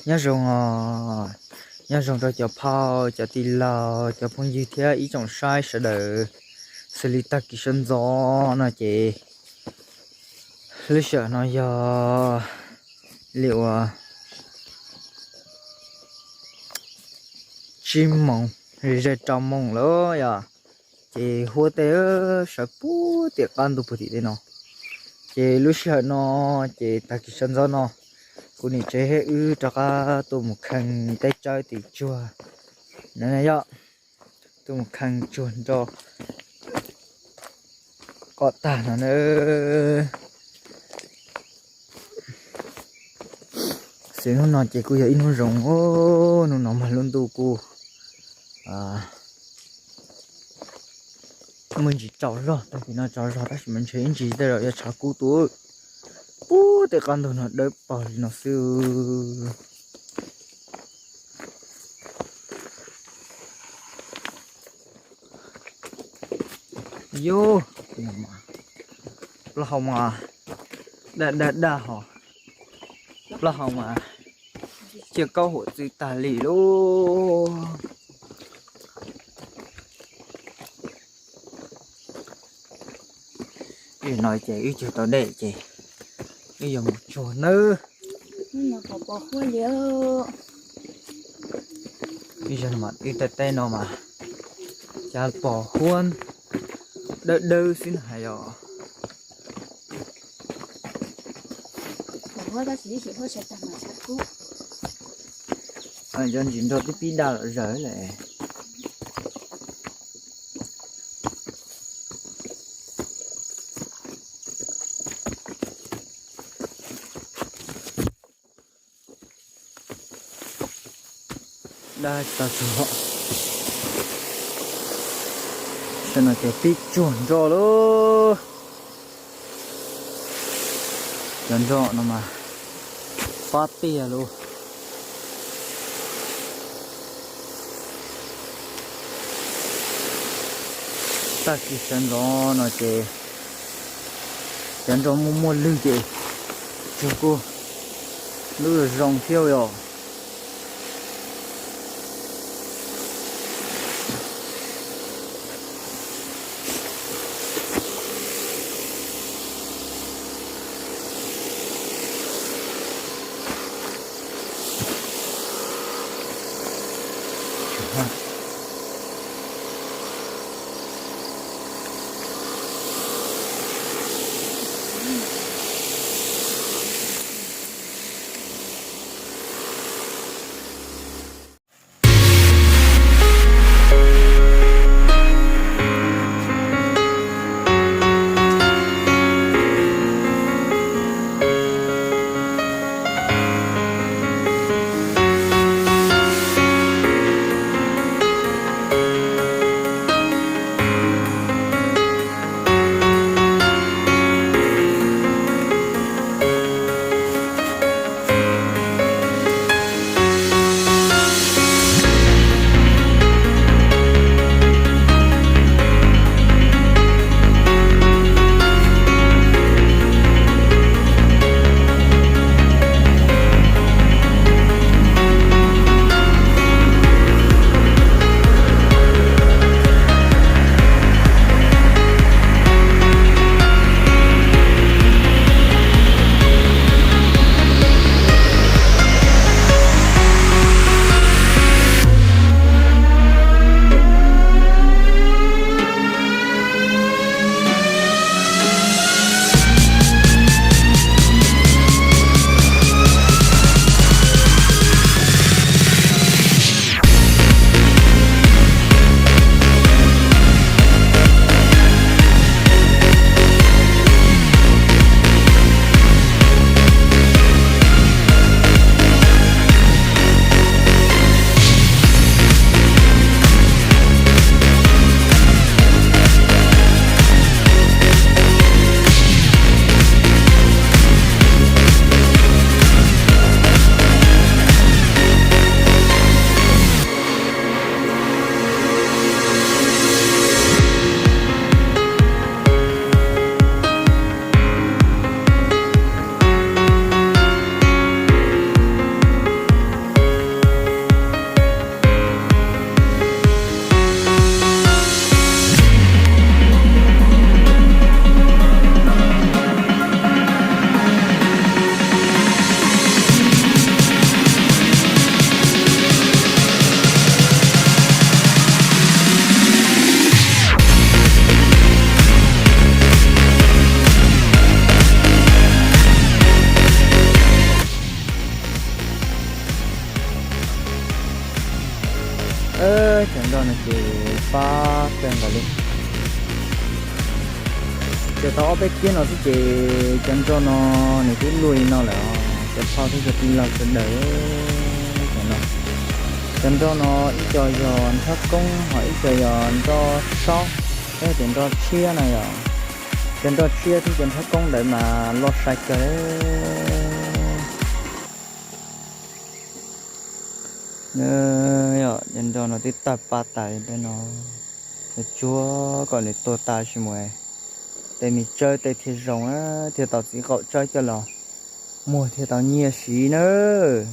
Nyob zoo os, nyob zoo rau cov phauj, cov tij laug, cov phooj ywg thiab ib tsoom saib sawv daws. Xws li tag kis sawv ntxov no ces lub sij hawm no yog li uas tsib moos, ze rau moos lawm yom. Ces huab tej sawv puag tim qab ntug puag tim tej no. Ces lub sij hawm no ces tag kis sawv ntxov no kuv niam tsev thiab wb rov qab tuaj mus kheej teb tsawb tim tsuag no yom. Tuaj mus kheej tsuag nroj kom tag no na. Xws hnub no ces kuj yog ib hnub zoo, hnub no mas lub ntuj kuj muaj ntsis tsaus zog, tag kis no tsaus zog tab sis mas ntshe ib ntsis tej zaum yuav tshav kub tuaj. Puag tej qab ntug no dawb paug li no xwb. Yus, plaub hau mas daj daj daj hos, plaub hau mas ciaj kaub huam txwv tag li lauj. Ib no ces wb cug tau dej ces wb yuav mus tsuag nawb. Ib zaug no mas wb tej teb no mas cas pos huab dawb dawb xwb na yom. Cov ntsis nroj twb pib daj lom zaws lawm. Daj tag tsuag, tam no ces pib tsuag nroj lauj. Cov nroj no mas pab tiag lauj. Tag kis sawv ntxov no ces cov nroj muaj muaj lwg ces tsuag kuj lub zoo thiab yom. pab kawg nkaus li. Tsuas tau ob peb kiab no xwb ces cov nroj no nws twb luaj li no lawm os cov phooj ywg thiab cov tij laug sawv daws. Cov no, cov nroj no ib co yog nrhab koob ho ib co yog nroj saub, thiab cov nroj tshiab na yom. Cov nroj tshiab thiab cov nrhab koob ntawd mas loj sai kawg li. Cov nroj no twb tawg pa tas li no, tsuag kom nws tuag tas sis mus tej me tsawb tej thiaj zoo na, thiaj tau txiv qaum tsawb coj los muag thiaj tau nyiaj siv nawb.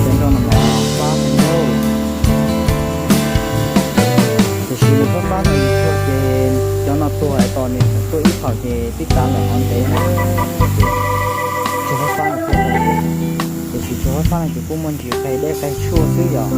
Cov nroj no mas fab heev lauj. Tiam sis nws fab fab no yus tuag ces cov no tuag hais tias nws tseem tuaj ib thaum ces twb tav lawm hov ntev na. Tsuas fab fab no thiaj tau, tiam sis tsuas fab fab no ces kuj muaj ntsis qe deb qe tshuaj xwb yom.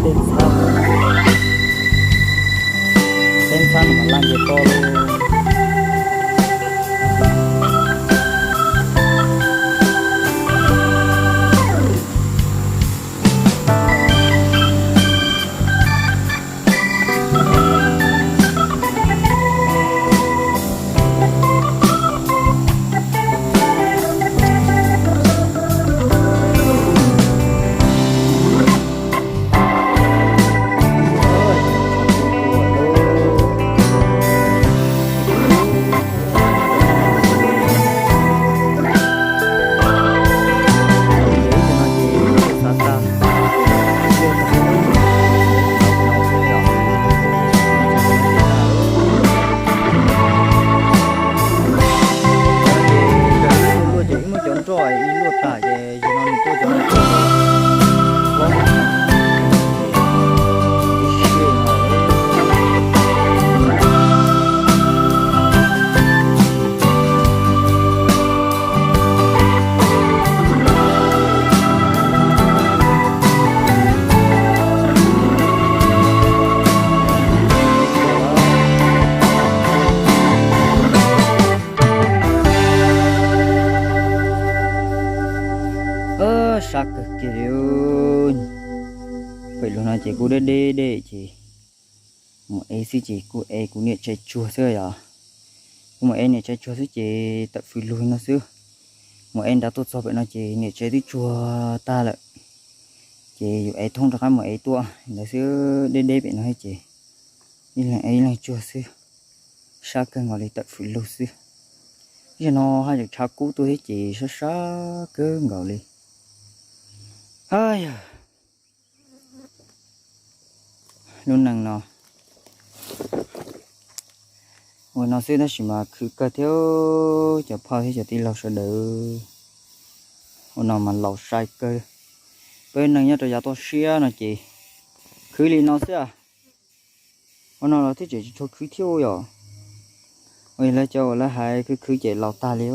Tej ntxhab, tej ntxhab no mas laj nce toj lauj. Luaj ces ib muab cov nroj ib luaj tas ces yog no nws tuaj cov nroj hlob. Sab kawg kiag li. Pem lug no ces kuj deb deb deb ces mus ev xwb ces kuj ev kuv niam tshais tsuag xwb yom. Kuv mus ev niam tshais tsuag xwb ces tawm fws lug no xwb. Mus ev nrad tuaj txog pem no ces niam tshais twb tsuag tag lawm. Ces yus ev thoob rov qab mus ev tuaj ntawd xwb, deb deb pem no thiab ces ib leeg ev ib leeg tsuag xwb. Sab kawg nkaus li, tawm fws lug xwb. Zaum no haj yam tshav kub tuaj thiab ces sab sab kawg nkaus li. Yog lub neej no ua no xwb tab sis mas khwv kawg thiab cov phauj thiab cov tij laug sawv daws. Ua no mas laus sai kawg. Peb neeg nyob rau yav toj siab no ces khwv li no xwb. Ua no los thiaj tseem tsis tshua khwv thiab yom. Ua yog lawv cov uas lawv hais khwv khwv ces laus tag li.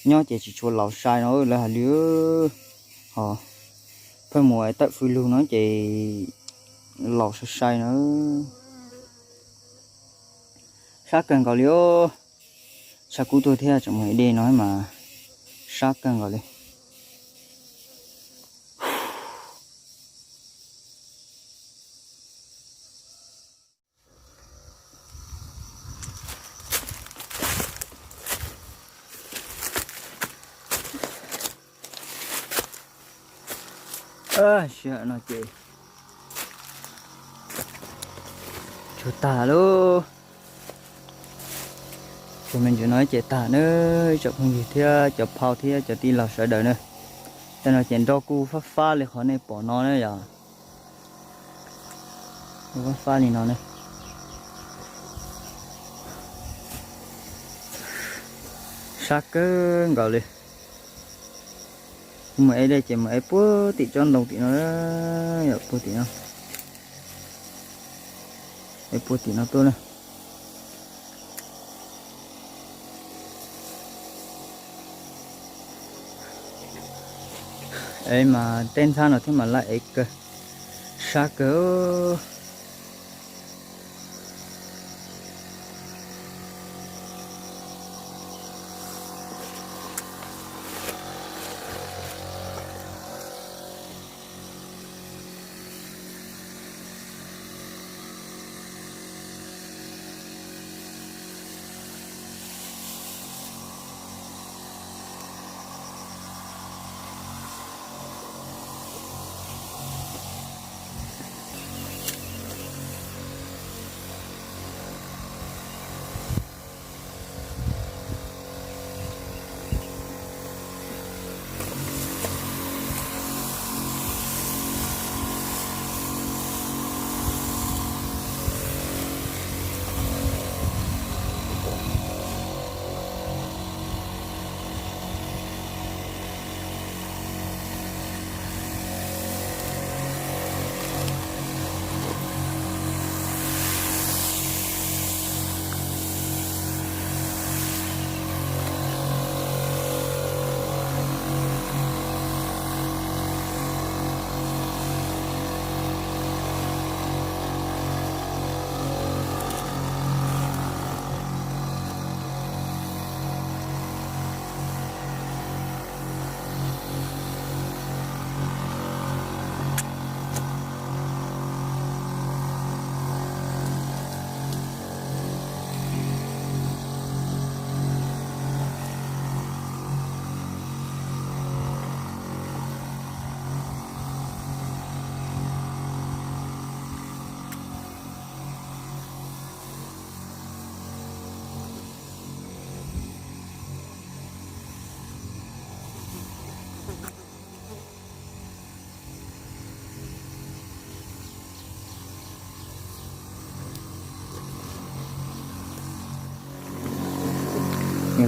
Nyob ces tsis tshua laus sai no lawv hais li. Ho pheej mus tawm fws lug no ces laus sai sai na. Sab kawg nkaus li os. Tshav kub tuaj thiab tseem mus ev dej no mas sab kawg nkaus li. Sij hawm no ces tsuag tag lauj. Tsuag me ntsis no ces tag na, ib tsoom phooj ywg thiab cov phauj thiab cov tij laug sawv daws na. Tej no ces nroj kuj fab fab li qhov nej pom no na yom. Fab fab li no na. Sab kawg nkaus li. Kuv mus ev dej ces mus ev puag tim tsob ntoo tim no, puag tim no, ev puag tim no tuaj na. Ev mas tej ntxhab no thiab mas laj ev kawg, sab kawg.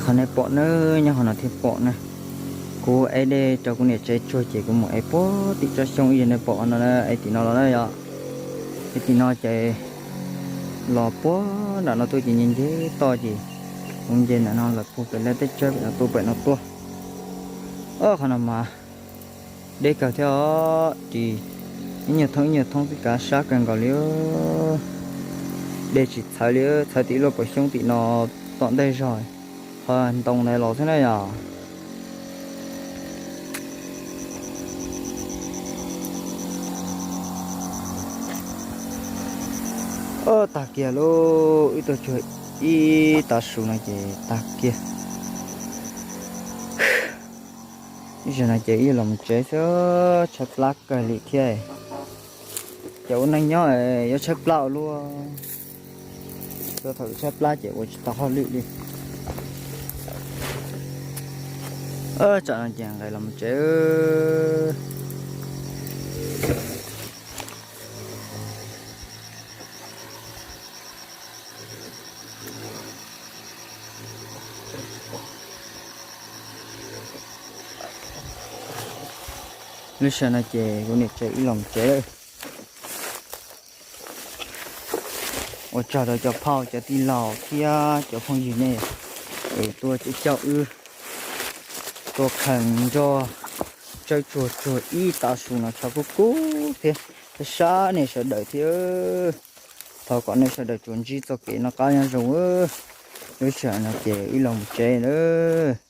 Qhov nej pom na, nyob qhov no thiaj pom na. Kuv ev dej rau kuv niam tsev tsuag ces kuv mus ev puag tim tsob xyoob ib yam nej pom no, ev tim no los na yom. Ev tim no ces los puag nram no tuaj ces nce nce toj ces kuv nce nram no lawm puag pem lawv teb tsawb pem no tuaj pem no tuaj. Qhov no mas deb kawg thiab os, ris ib nyuag thoob ib nyuag thoob twb kav sab kawg nkaus li. Dej tsis txhawv li, txhawv tim luaj pem xyoob tim no tom ntej zog, qhov ntoo ntawd los xwb na yom. Tag kiag lauj, wb tuaj tsuag ib tav su no ces tag kiag. Ib zaug no ces wb los mus tsev xwb, tshaib plab kawg li thiab. Ces ua neej nyob yuav tshaib plab ua luaj, txog thaum tshaib plab ces ua tsis tau hauj lwm li. Tsam no ces nqes los mus tsev. Lub sij hawm no ces kuv niam tsev wb los tsev lawm. Ua tsaug rau cov phauj cov tij laug thiab cov phooj ywg nej es tuaj coj wb tuaj kheev nroj tsawb tsuag tsuag ib tav su no tshav kub kub thiab, sab nej sawv daws thiab. Thov kom nej sawv daws tsuas ntsib txoj kev noj qab nyob zoo. Lub sij hawm no ces wb los mus tsev nawb.